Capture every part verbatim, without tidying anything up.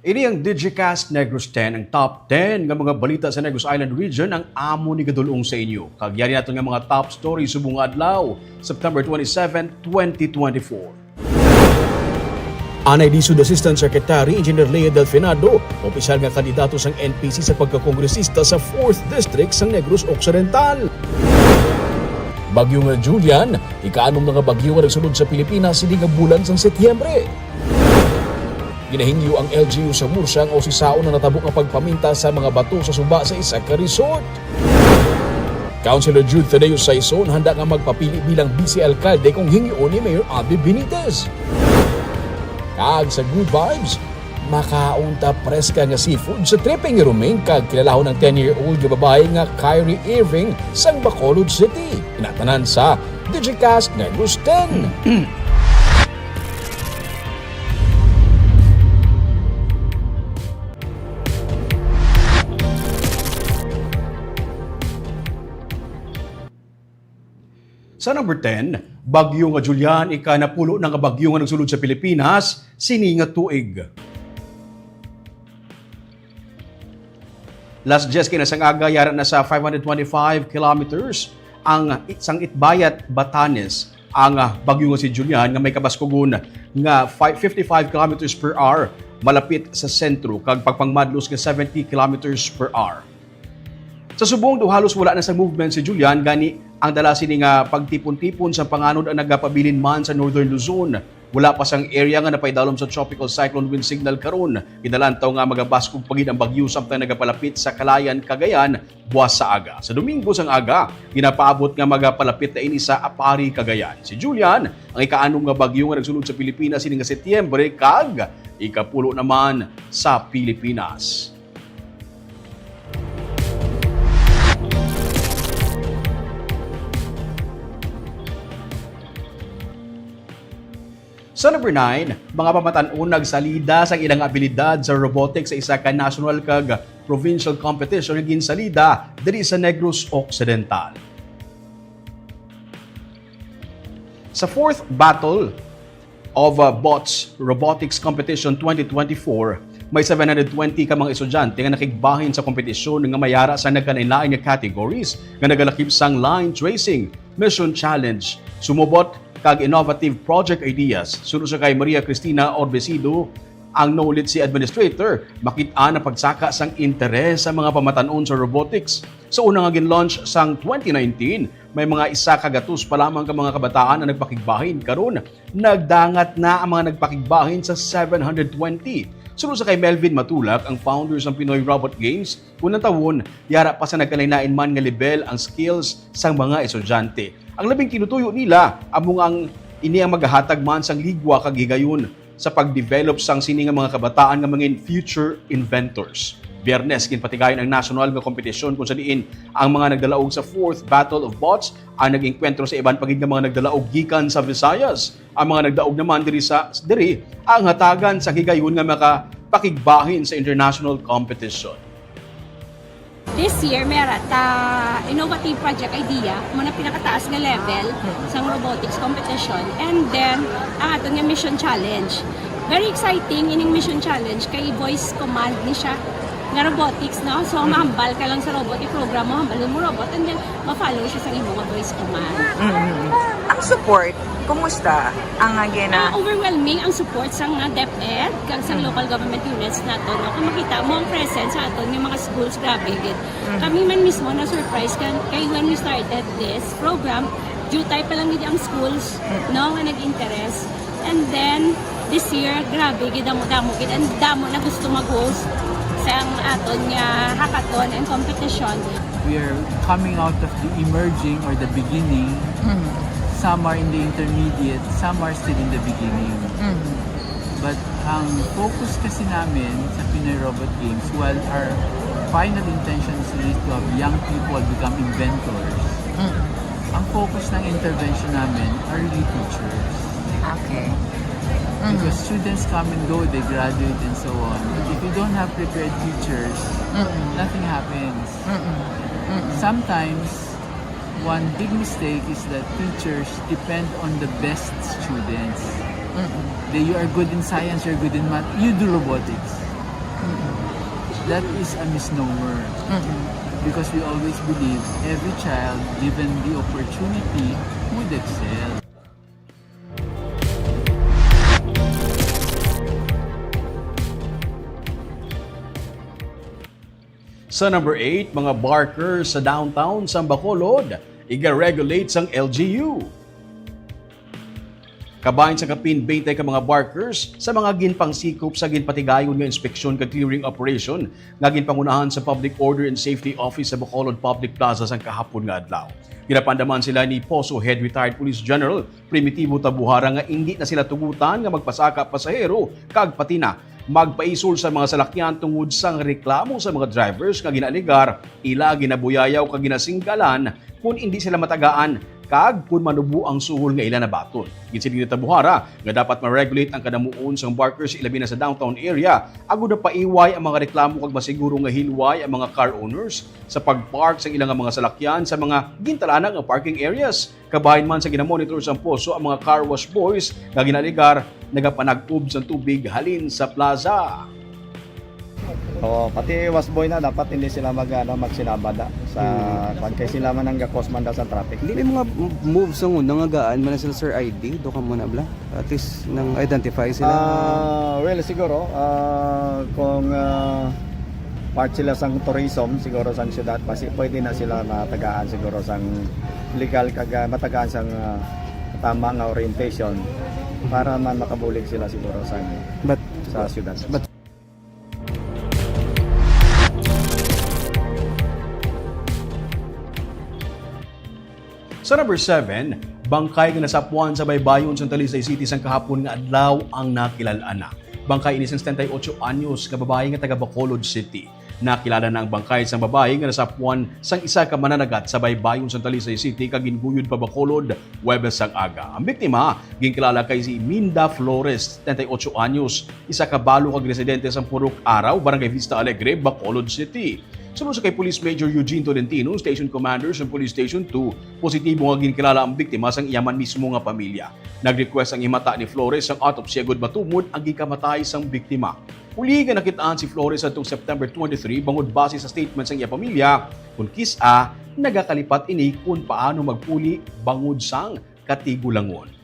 Ini ang Digicast Negros ten, ang top ten nga mga balita sa Negros Island Region ang amo ni gadulong sa inyo. Kag yari naton nga mga top story subong nga adlaw, September twenty-seven, twenty twenty-four. Anay lisod Assistant Secretary Engineer Lea Delfinado, opisyal nga kandidato sang N P C sa pagkakongresista sa fourth District sang Negros Occidental. Bagyo nga Julian, ika-anom na nga bagyo nga nagsulod sa Pilipinas sini nga bulan sang Setyembre. Ginahingyo ang L G U sa Murcia nga usisaon ang natabo nga pagpaminta sa mga bato sa suba sa isa ka resort. Councilor Jude Thaddeus Saison handa nga magpapili bilang vice alkalde kung hingyoon ni Mayor Abby Benitez. Kag sa Good Vibes, makaon ta preska nga seafood sa tripping ni Roming kag kilalahon ang ten-year-old nga babayi nga Kyrie Irving sang Bacolod City. Inatanan sa Digicast Negros ten. Sa number ten, Bagyo nga Julian, ika-napulo na nga bagyo nga nagsulod sa Pilipinas sini nga tuig. Las diyes kina sang aga, yara na sa five hundred twenty-five kilometers ang it-, sang Itbayat, Batanes, ang, ah, bagyo nga si Julian nga may kabaskugon nga fi-, fifty-five kilometers per hour, malapit sa sentro, kag pagpangmadlos nga seventy kilometers per hour. Sa subong daw halos wala na sa movement si Julian, gani ang dala sini nga pagtipon-tipon sa panganod ang nagapabilin man sa Northern Luzon. Wala pa sang area nga napaidalom sa tropical cyclone wind signal karon. Ginalantaw nga magabaskog pa gid ang bagyo samtang nagapalapit sa Calayan, Cagayan, buwas sa aga. Sa Domingo sang aga, ginapaabot nga magapalapit na ini sa Aparri, Cagayan. Si Julian, ang ika-anom nga bagyo nga nagsulod sa Pilipinas sini nga Setyembre kag ikapulo naman sa Pilipinas. Sa number nine, mga pamatan-on nagsalida sang ilang abilidad sa robotics sa isa ka national kag provincial competition nga ginsalida diri sa Negros Occidental. Sa fourth Battle of, uh, Bots Robotics Competition twenty twenty-four, may seven hundred twenty ka mga estudyante nga nakigbahin sa kompetisyon nga may ara sa nagkalain-lain nga categories nga nagalakip sang line tracing, mission challenge, sumubot, kag innovative project ideas. Suno sa kay Maria Cristina Orbesido, ang Knowledge Administrator, makit-an ang pagsaka sang interes sa mga pamatan-on sa robotics. Sa una nga gin-launch sang twenty nineteen, may mga isa ka gatos pa lamang ka mga kabataan ang nagpakigbahin. Karon, nagdangat na ang mga nagpakigbahin sa seven hundred twenty. Suno sa kay Melvin Matulak, ang founder sang Pinoy Robot Games, kung natawon, yara pa sa nagkalain-lain man nga level ang skills sang mga estudyante. Ang labing tinutuyo nila amo nga ang ini ang magahatag man sang ligwa kag higayon sa pagdevelop sang sini nga mga kabataan nga mangin future inventors. Biyernes, ginpatigayon ang national nga kompetisyon kung sa diin ang mga nagdalaog sa fourth Battle of Bots ang nag-engkwentro sa iban pa gid nga mga nagdalaog gikan sa Visayas. Ang mga nagdaog naman diri sa, diri ang hatagan sa higayon nga makapakigbahin sa international competition. This year, may ara ta innovative project idea, mo na pinakataas nga level sang robotics competition. And then, ang aton nga mission challenge. Very exciting ining mission challenge kay voice command ni siya nga robotics, no? So, mahambal ka lang sa robot, i-program mo, hambal mo robot, and then ma-follow siya sa imo nga voice command. Mm. Ang support, kumusta? Ang, ah, gina- Ah, overwhelming ang support sa nga DepEd kag sa Mm. local government units nato, no? Kung makita mo ang presence sa aton nga mga schools, grabe gid. Mm. Kami man mismo na-surprise kan-, kay when we started this program, jutay pa lang gid ang schools, no, nga nag-interest. And then, this year, grabe, gidamo-damo gid. Ang damo na gusto mag-host sa ang aton nga hackathon and competition. We are coming out of the emerging or the beginning. Mm. Some are in the intermediate, some are still in the beginning. Mm. But ang focus kasi namin sa Pinoy Robot Games, while our final intention is really to have young people become inventors, Mm. ang focus ng intervention namin are really teachers. Okay. Mm. Because students come and go, they graduate and so on. But if you don't have prepared teachers, Mm-mm. nothing happens. Mm-mm. Mm-mm. Sometimes, one big mistake is that teachers depend on the best students. Mm-mm. They, you are good in science, you're good in math, you do robotics. Mm-mm. That is a misnomer. Mm-mm. Because we always believe every child, given the opportunity, would excel. Sa number eight, mga barkers sa downtown sang Bacolod, iga-regulate sang L G U. Kabahin sa kapin twenty ka mga barkers sa mga ginpangsikop sa ginpatigayon nga inspeksyon kag clearing operation nga ginpangunahan sa Public Order and Safety Office sa Bacolod Public Plaza sang kahapon nga adlaw. Ginapandaman sila ni Poso Head Retired Police General Primitivo Tabuhara nga indi na sila tugutan nga magpasaka pasahero kag pati na magpaisol sa mga salakyan tungod sang reklamo sa mga drivers nga ginaalegar ila ginabuyayaw kag ginasinggalan kon indi sila matagaan kag kon manubo ang suhol nga ila nabaton. Ginsiling ni Tabuhara nga dapat ma-regulate ang kadamuon sang barkers ilabi na sa downtown area agod mapaiway ang mga reklamo kag masiguro nga hilway ang mga car owners sa pag-park sang ila nga mga salakyan sa mga gintalana nga parking areas. Kabahin man sa ginamonitor sang Poso ang mga car wash boys nga ginaalegar nagapanag-ob sang tubig halin sa plaza. Oo, pati wash boy na dapat hindi sila mag, ano, magsinabad na sa Hmm. kwan, kay sila man ang gakos man daw sa traffic. Hindi may mga moves ang una nga gaan man na sila, Sir I D, do ka muna bla. At least nang identify sila. Ah, well, siguro, ah, kung, ah, part sila sang tourism, siguro sang syudad, pasi-, pwede na sila matagaan siguro sang legal kag, ah, matagaan sang, ah, tama nga orientation para man makabulig sila siguro sang, But, sa syudad. but Sa number seven, bangkay nga nasapuan sa baybayon sang Talisay City sang kahapon nga adlaw ang nakilal-an na. Bangkay ini sang setenta y ocho anyos nga babayi nga taga Bacolod City. Nakilala na ang bangkay sang babayi nga nasapuan sang isa ka mananagat sa baybayon sang Talisay City kag ginguyod pa Bacolod, Huwebes sang aga. Ang biktima ginkilala kay si Minda Flores, setenta y ocho anyos, isa ka balo kag residente sang Purok Araw, Barangay Vista Alegre, Bacolod City. Suno sa kay Police Major Eugene Tolentino, Station Commander sa Police Station two, positibo nga ginkilala ang biktima sang iya man mismo nga pamilya. Nag-request ang himata ni Flores sang autopsy agud matumod ang gikamatay sang biktima. Uli nga nakit-an si Flores adtong September twenty-three bangod base sa statement sang iya pamilya, kun kis-a nagakalipat ini kun paano magpuli bangod sang katigulangon.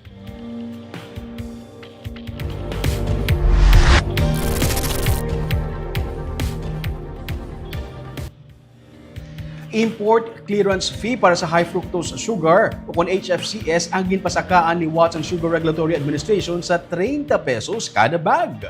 Import clearance fee para sa high fructose sugar, o kon H F C S, ang ginpasakaan liwat sang Sugar Regulatory Administration sa treinta pesos kada bag.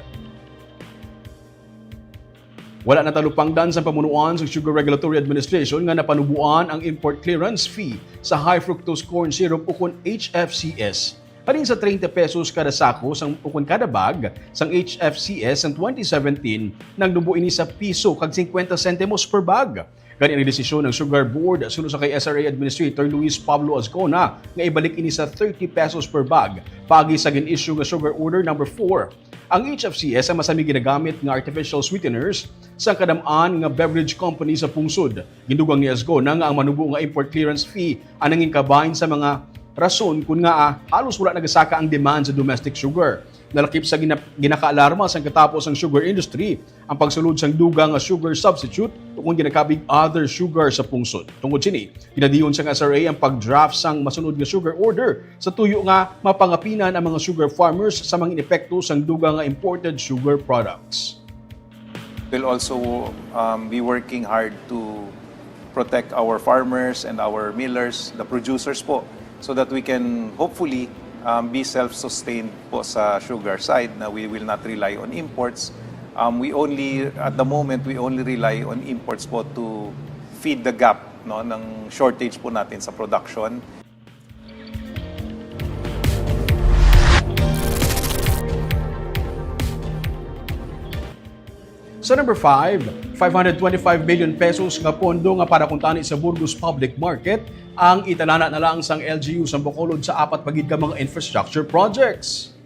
Wala natalupangdan sa pamunuan sa Sugar Regulatory Administration nga napanuboan ang import clearance fee sa high fructose corn syrup, o kon H F C S. Halin sa treinta pesos kada sako sang, o kon kada bag sang H F C S sang twenty seventeen, nagnubo ini sa piso kag singkwenta sentimos per bag. Gani ang desisyon ng Sugar Board suno sa kay S R A Administrator Luis Pablo Azcona nga ibalik ini sa thirty pesos per bag paagi sa gin-issue nga Sugar Order Number four. Ang H F C S ang masami ginagamit nga artificial sweeteners sa kadam-an nga beverage company sa pungsod. Gindugang ni Azcona nga ang manubo nga import clearance fee ang nangin kabahin sa mga rason kun ngaa halos wala nagasaka ang demand sa domestic sugar. Nalakip sa gina-, ginakaalarma sang katapos ang sugar industry ang pagsulod sang dugang nga sugar substitute, o kung ginakabig other sugar sa pungsod. Tungod sini, ginadiyon sang S R A ang pag-draft sang masunod nga sugar order sa tuyo nga mapangapinan ang mga sugar farmers sa mga epekto sang dugang nga imported sugar products. We'll also, um, be working hard to protect our farmers and our millers, the producers po, So that we can hopefully, um, be self-sustained po sa sugar side, na we will not rely on imports. Um, we only, at the moment, we only rely on imports po to feed the gap, no, ng shortage po natin sa production. Sa number five, five hundred twenty-five million pesos nga pondo nga para kuntani sa Burgos Public Market ang italana na lang sang L G U sang Bacolod sa apat pa gid ka mga infrastructure projects.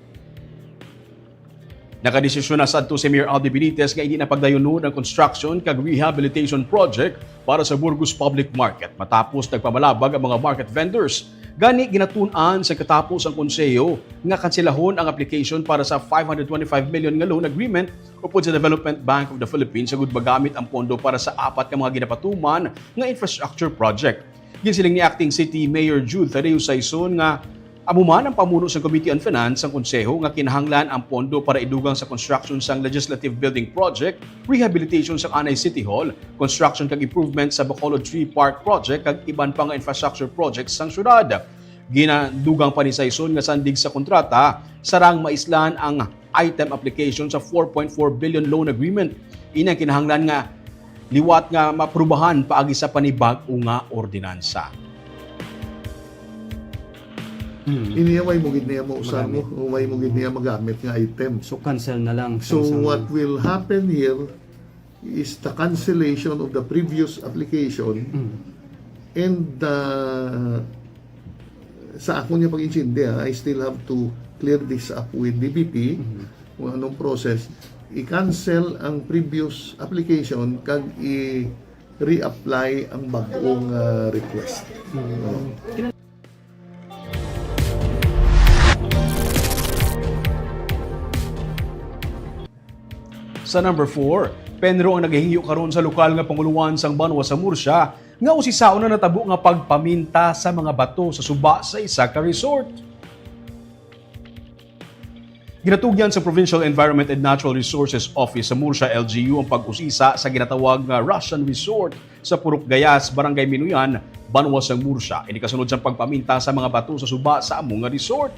Nakadesisyon na sadto si Mayor Albi Benitez nga hindi na pagdayunon ang construction kag rehabilitation project para sa Burgos Public Market matapos nagpamalabag ang mga market vendors. Gani, ginatun-an sa katapos ang konseho nga kanselahon ang application para sa five hundred twenty-five million nga loan agreement upod sa Development Bank of the Philippines agud magamit ang pondo para sa apat ka mga ginapatuman nga infrastructure project. Ginsiling ni Acting City Mayor Jude Tadeo Saison nga amo man ang pamuno sang Committee on Finance sang Konseho nga kinahanglan ang pondo para idugang sa construction sang Legislative Building Project, rehabilitation sang Anay City Hall, construction kag improvement sa Bacolod Tree Park Project kag iban pa nga infrastructure projects sang syudad. Ginadugang pa ni Saison nga sandig sa kontrata, sarang maislan ang item application sa four point four billion loan agreement. Ini ang kinahanglan nga liwat nga maprubahan paagi sa panibag-o nga ordinansa. Hmm. Ini, way mo gid niya mausar mo, Magamit. Way mo gid niya magamit nga item. So, cancel na lang sa So, isang what will happen here is the cancellation of the previous application. Mm. And, uh, sa akon nga pag-intindi, ah, I still have to clear this up with D B P, Mm. kung anong process. I-cancel ang previous application kag i-reapply ang bagong, ah, request. Mm. Oh. Sa number four, PENRO ang nagahingyo karon sa lokal nga pangulohan sang banwa sa Murcia nga usisaon na natabo nga pagpaminta sa mga bato sa suba sa isa ka resort. Ginatugyan sa Provincial Environment and Natural Resources Office sa Murcia L G U ang pag-usisa sa ginatawag nga Russian Resort sa Purok Gayas, Barangay Minuyan, banwa sang Murcia. Ini kasunod sang pagpaminta sa mga bato sa suba sa amo nga resort.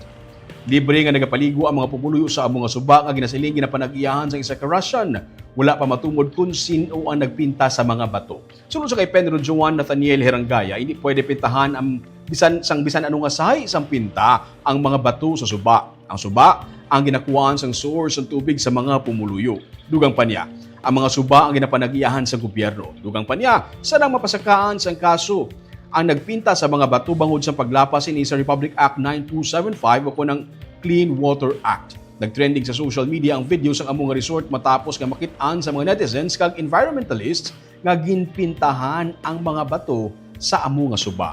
Libre nga nagapaligo ang mga pumuluyo sa amo nga suba nga ginasiling ginapanag-iyahan sang isa ka Russian. Wala pa matumod kon sin-o ang nagpinta sa mga bato. Suno sa kay PENRO Joan Nathaniel Herangaya, hindi pwede pintahan ang bisan sang bisan ano nga sahi sang pinta ang mga bato sa suba. Ang suba ang ginakuhaan sang source sang tubig sa mga pumuluyo. Dugang pa niya, ang mga suba ang ginapanag-iyahan sa gobyerno. Dugang pa niya, sarang mapasakaan sang kaso ang nagpinta sa mga bato bangod sa paglapas ini sa Republic Act nine two seven five o kon ang Clean Water Act. Nagtrending sa social media ang video sang amo nga resort matapos nga makit-an sa mga netizens kag environmentalists nga ginpintahan ang mga bato sa amo nga suba.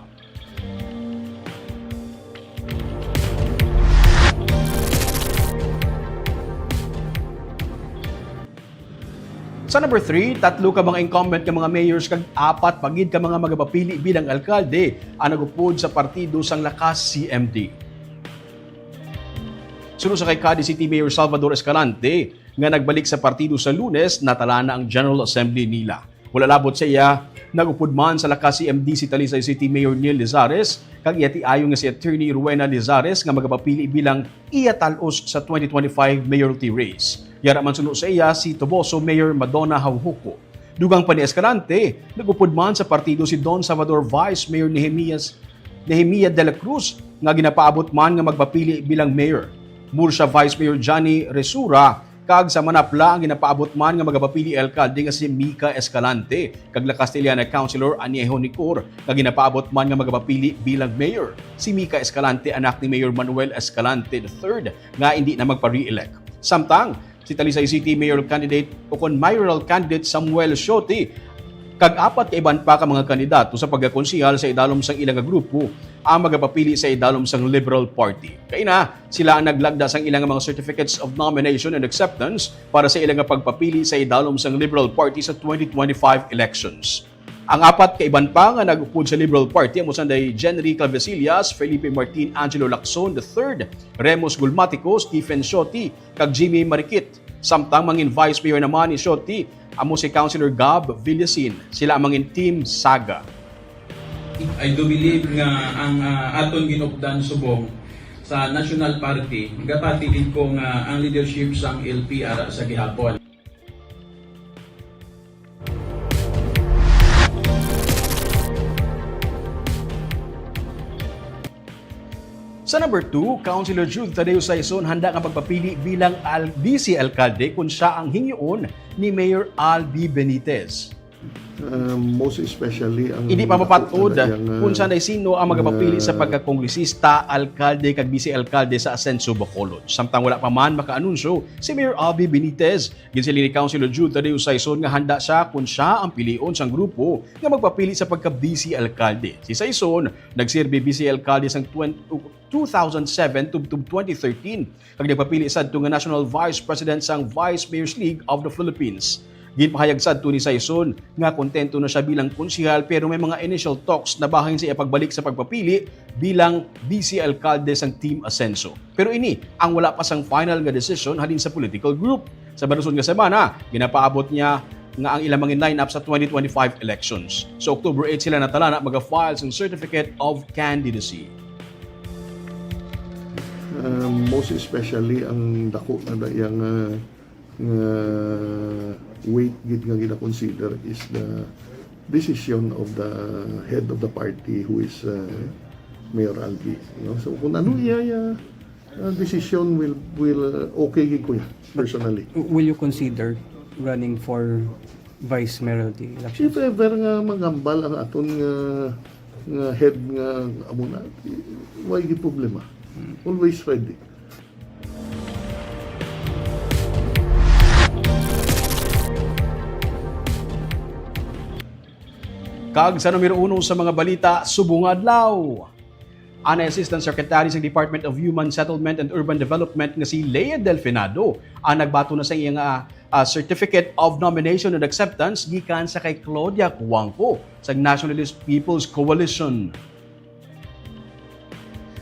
Sa number three, tatlo ka mga incumbent nga mga mayors kag apat pa gid ka mga magapapili bilang alkalde ang nag-upod sa partido sang Lakas C M D. Suno sa kay Cadiz City Mayor Salvador Escalante, nga nagbalik sa partido sa Lunes, natalana ang General Assembly nila. Wala labot sa iya, nag-upod man sa Lakas C M D si Talisay City Mayor Neil Lizares kag iya tiayon nga si Attorney Rowena Lizares nga magapapili bilang iya tal-os sa twenty twenty-five mayoralty race. Yara man suno sa iya si Toboso Mayor Madonna Jaujoco. Dugang pa ni Escalante, nag-upod man sa partido si Don Salvador Vice Mayor Nehemias, Nehemia de la Cruz nga ginapaabot man nga magpapili bilang mayor. Murcia Vice Mayor Johnny Resura kag sa Manapla ang ginapaabot man nga magapapili alkalde nga si Mika Escalante kag La Castellana Councilor Añejo Nicor nga ginapaabot man nga magapapili bilang mayor. Si Mika Escalante anak ni Mayor Manuel Escalante the third nga indi na magpa-re-elect. Samtang si Talisay City Mayor candidate ukon mayoral candidate Samuel Shoti kag apat ka iban pa ka mga kandidato sa pagkakonsehal sa idalom sang ila nga grupo ang magapapili sa idalom sang Liberal Party. Kaina, sila ang naglagda sang ila nga mga certificates of nomination and acceptance para sa ila nga pagpapili sa idalom sang Liberal Party sa twenty twenty-five elections. Ang apat ka iban pa nga nag-upod sa Liberal Party amo sanday Jenry Calvesillas, Felipe Martin Angelo Lacson the third, Remus Gulmatico, Stephen Shoti, kag Jimmy Marikit. Samtang mangin Vice Mayor naman ni Shoti amo si Councilor Gab Villasin. Sila ang mangin Team Saga. I do believe nga ang, ah, aton ginupdan subong sa National Party, gapati gid ko nga ang leadership sang L P ara sa gihapon. Sa number two, Councilor Jude Tadeo Saison handa nga magpapili bilang al-, vice alkalde kon siya ang hingyoon ni Mayor Albi Benitez. Um, most especially ang Hindi pa dako mapatod na dayang, uh, kung sanay sino ang magapapili sa uh, pagkakongresista, alkalde, kag vice-alkalde sa Asenso, Bacolod. Samtang wala pa man makaanunsyo si Mayor Albi Benitez, ginsiling ni Councilor Jude Tadeo Saison nga handa siya kung siya ang pilion sang grupo nga magpapili sa pagka-vice-alkalde. Si Saison nagserbi vice-alkalde sang twenty, two thousand seven tubtob twenty thirteen, kag nagpapili sadto nga National Vice President sang Vice Mayors League of the Philippines. Ginpahayag sadto ni Saison nga kontento na siya bilang konsehal, pero may mga initial talks na bahin sa iya pagbalik sa pagpapili bilang vice alkalde sang Team Asenso. Pero ini ang wala pa sang final nga desisyon halin sa political group. Sa masunod nga semana, ginapaabot niya nga ang ilang mga line-up sa twenty twenty-five elections. Sa October eight sila natala na maga-file sang Certificate of Candidacy. Um, most especially ang dako na dayang, uh, nga weight gid nga gina-consider is the decision of the head of the party, who is, uh, Mayor Albi, you know? So kung ano iya, iya, uh, decision, will, will, uh, okay gid ko yan, personally. W-, will you consider running for vice mayoralty election? If ever nga maghambal ang aton nga, nga head nga amo na, wala gid problema. Hmm. Always ready. Kag sa numero uno sa mga balita subong nga adlaw, anay Assistant Secretary sa Department of Human Settlement and Urban Development nga si Lea Delfinado ang nagbaton na sa iya nga, ah, Certificate of Nomination and Acceptance gikan sa kay Claudia Cuangco sa Nationalist People's Coalition.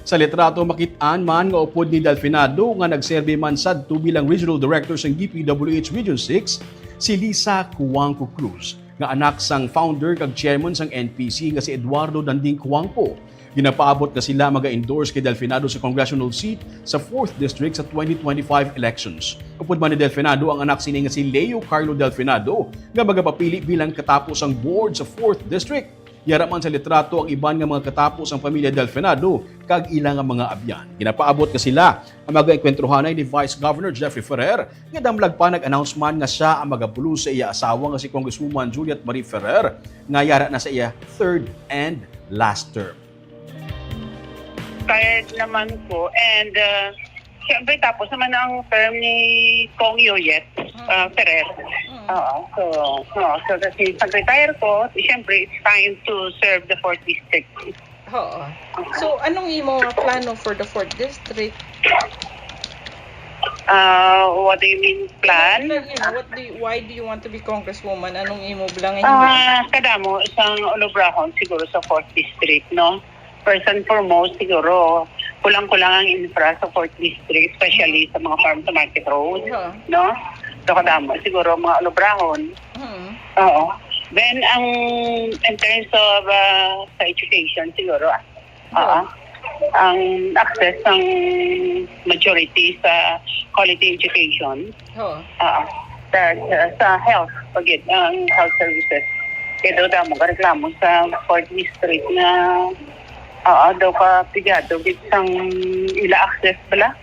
Sa litrato, makit-an man nga upod ni Delfinado nga nagserbi man sadto bilang Regional Director sang D P W H Region six, si Lisa Cuangco Cruz, nga anak sang founder kag chairman sang N P C nga si Eduardo Danding Cuangco. Ginapaabot nga sila maga-endorse kay Delfinado sa congressional seat sa fourth District sa twenty twenty-five elections. Upod man ni Delfinado ang anak sini nga si Leo Carlo Delfinado nga magapapili bilang katapo sang board sa fourth District. Yara man sa litrato ang iban nga mga katapo sang pamilya Delfinado kag ila nga mga abyan. Ginapaabot nga sila ang mag-enkwentruhanay ni Vice Governor Jeffrey Ferrer, nga damlag pa nag-announce man nga sia ang magabulos sa iya asawa nga si Congresswoman Juliet Marie Ferrer, nga yara na sa iya third and last term. Tired naman ko, and, uh, siyempre, tapos naman ang term ni Cong Yoyet, Mm. uh, Ferrer. Mm. Oo, so, oo, so, since nag-retire ko, siyempre, it's time to serve the fourth district. Oo. So, anong imo nga plano for the fourth district? Uh, what do you mean, plan? Ano, you know, what do you, why do you want to be congresswoman? Anong imo bala nga himo? Ah, kadamo, sang ulabrahon siguro sa fourth district, no? First and foremost, siguro, kulang-kulang ang infra sa fourth district, especially sa mga farm to market road, Oo. no? So, kadamo, siguro, mga ulabrahon. Mm. Oo. Then, ang, in terms of, ah, sa education, siguro, ah, Oo. Oo. Ang access ng majority sa quality education. Oo. Oo. Sa, sa, sa health, pagid, ang health services. Kaya daw damo ka reklamo sa fourth district na, oo, daw ka pigado gid sang ila access bala.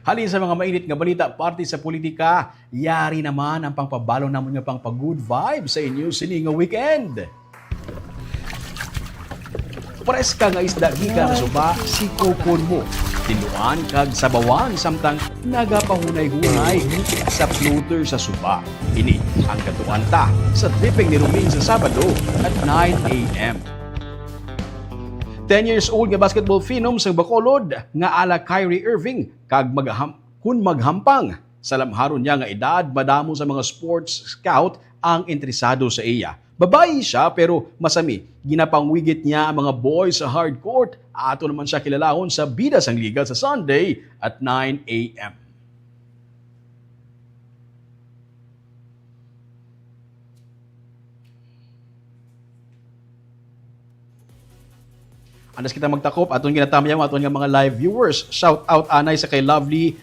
Halin sa mga mainit nga balita parte sa politika, yari naman ang pangpabalon namon nga pangpa-good vibe sa inyo sini nga weekend. Preska nga isda gikan sa suba, sikupon mo. Tinluan kag sabawan samtang nagapahunay-hunay sa floater sa suba. Ini ang katuan ta sa Dipping ni Roming sa Sabado at nine A M. Ten years old nga basketball phenom sa Bacolod nga ala Kyrie Irving kag magham-, kun maghampang sa lamharon niya nga edad, madamo sa mga sports scout ang interesado sa iya. Babayi siya, pero masami. Ginapangwigit niya ang mga boys sa hardcourt. Ato naman siya kilalahon sa Bida sang Liga sa Sunday at nine a.m. Antes kita magtakop, aton ginatamyaw aton nga mga live viewers. Shout out anay sa kay Lovely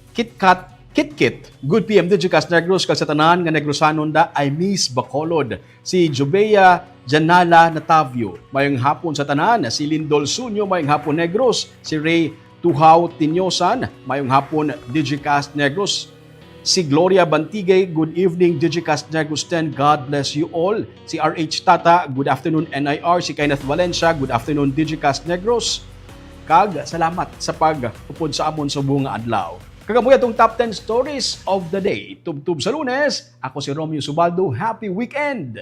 KitKat, KitKit. Good P M Digicast Negros, kag sa tanan nga Negrosanon da, I miss Bacolod. Si Jubea Janala Natavio, mayong hapon sa tanan. Si Lindol Sunyo, mayong hapon Negros. Si Ray Tuhaw Tinyosan, mayong hapon Digicast Negros. Si Gloria Bantigay, good evening Digicast Negros ten, God bless you all. Si R H Tata, good afternoon N I R. Si Kenneth Valencia, good afternoon Digicast Negros. Kag salamat sa pag-upod sa amon subong nga adlaw. Kag amo atong top ten stories of the day. Tubtob sa Lunes, ako si Romeo Subaldo. Happy weekend!